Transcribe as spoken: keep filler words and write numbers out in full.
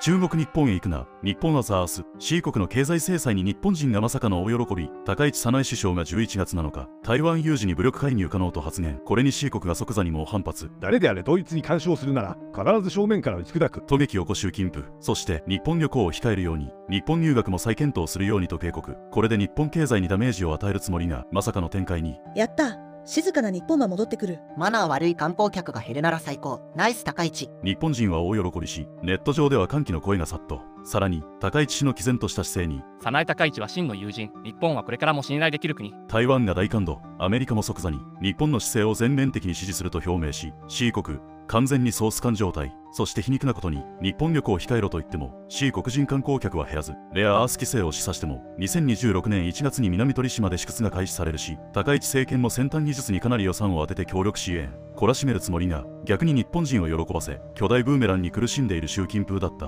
中国日本へ行くな。日本はさあ明日、シー国の経済制裁に日本人がまさかの大喜び。高市早苗首相がじゅういちがつなのか、台湾有事に武力介入可能と発言。これにシー国が即座に猛反発。誰であれドイツに干渉するなら、必ず正面から打ち砕く。渡月横習近平、そして日本旅行を控えるように、日本留学も再検討するようにと警告。これで日本経済にダメージを与えるつもりが、まさかの展開に。やった。静かな日本は戻ってくる。マナー悪い観光客が減るなら最高。ナイス高市。日本人は大喜びし、ネット上では歓喜の声が殺到。さらに、高市氏の毅然とした姿勢に、早苗孝一は真の友人。日本はこれからも信頼できる国。台湾が大感動。アメリカも即座に日本の姿勢を全面的に支持すると表明し、シー国、完全にソース感状態。そして皮肉なことに、日本旅行を控えろと言っても、シー国人観光客は減らず、レアアース規制を示唆しても、にせんにじゅうろくねんいちがつに南鳥島で試掘が開始されるし、高市政権も先端技術にかなり予算を充てて協力支援、懲らしめるつもりが、逆に日本人を喜ばせ、巨大ブーメランに苦しんでいる習近平だった。